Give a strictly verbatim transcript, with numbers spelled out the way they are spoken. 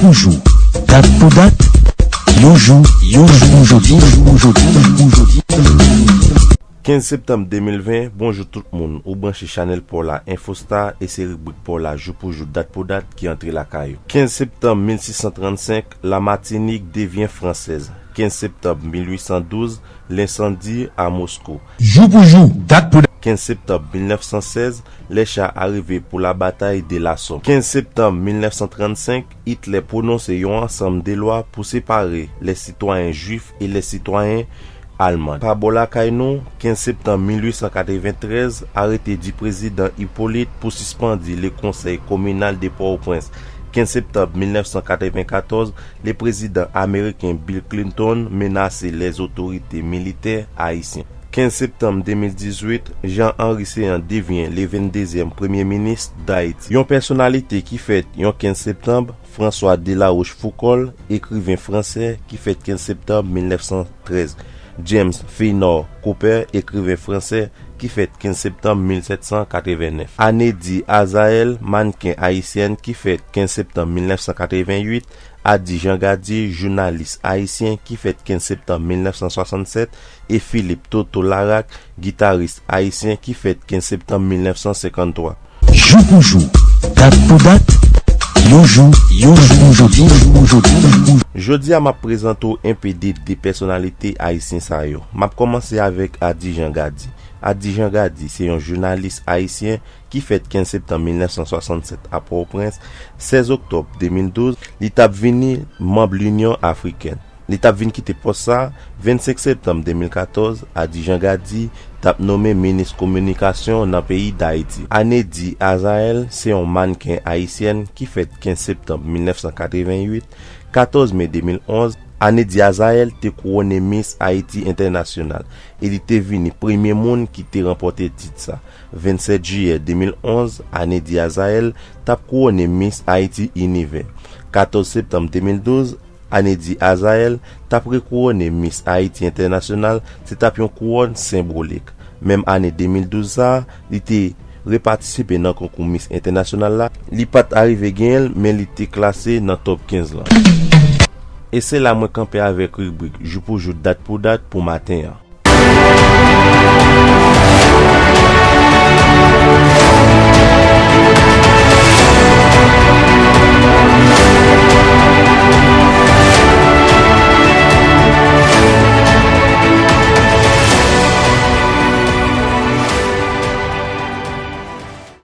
Jou pou jou, dat pou dat, yon jou, yon jou pou jodi, jou pou jodi, jou pou jodi. Kenz septanm de mil ven, bonjou tout moun, ou branche chanèl pa w la Infostar e se ribrik pa w la jou pou jou, dat pou dat ki antre lakay ou. Kenz septanm mil sis san trannsenk, Lamatinik devyen fransèz. Kenz septanm mil ui san douz, lensandi a Moskou. Jou pou jou, dat pou dat. Kenz septanm mil nèf san sèz, lè cha a rive pou la batay de la Somme. Kenz septanm mil nèf san trannsenk, Itlè pwononse yon ansanm de lwa pou separe lè sitwayen jwif e lè sitwayen alman. Pa bò lakay nou, kenz septanm mil ui san katreventrèz, arete di prezidan Hyppolite pou sispandi le konsèy kominal de Pòtoprens. Kenz septanm mil nèf san katrevenkatòz, le prezidan ameriken Bill Clinton menase lè otorite militè ayisyen. Kenz septanm de mil dizuit, Jean Henry Céant devyen le venndezyèm premye minis Dayiti. Yon pèsonalite ki fèt yon kenz septanm, François Delarochefoucauld, ekriven fransè ki fèt kenz septanm mil nèf san trèz. James Fenner Cooper, ekriven fransè ki fèt kenz septanm mil sèt san katrevennèf. Aneddy Azael, mannken ayisyèn ki fèt kenz septanm mil nèf san katrevenuit. Ady Jean Gady, jounalis ayisyen ki fèt kenz septanm mil nèf san swasannsèt, e Philippe Toto Laraque, gitaris ayisyen ki fèt kenz septanm mil nèf san senkanntwa. Jou pou jou, dat pou dat, yon jou, yon jou pou jodi, jou pou jodi, jou pou jodi. Jodi a, m ap prezante w enpe de de pèsonalite ayisyen sa yo. M ap kòmanse avèk Ady Jean Gady. Ady Jean Gady se yon jounalis ayisyen ki fèt kenz septanm mil nèf san swasannsèt a Pòtoprens, sèz oktòb de mil douz, li t ap vini manm Linyon Afrikèn. Li t ap vin kite pòs sa a vennsenk septanm de mil katòz, Ady Jean Gady t ap nonmen minis kominikasyon nan peyi Dayiti. Aneddy Azael se yon mannken ayisyèn ki fèt kenz septanm mil nèf san katrevenuit, katòz me de mil onz, Aneddy Azael te kouwonnen Miss Haïti International e li te vini premye moun ki te ranpòte tit sa. Vennsèt jiyè de mil onz, Aneddy Azael t ap kouwonnen Miss Haïti Univers. Katòz septanm de mil douz, Aneddy Azael t ap rekouwonnen Miss Haïti International, se t ap yon kouwòn senbolik. Menm ane de mil douz sa a, li te repatisipe nan konkou Miss Entènasyonal la. Li pa t arive genyen l, men li te klase nan top kenz lan. E se la mwen kanpe avèk ribrik Jou pou jou, dat pou dat pou maten an.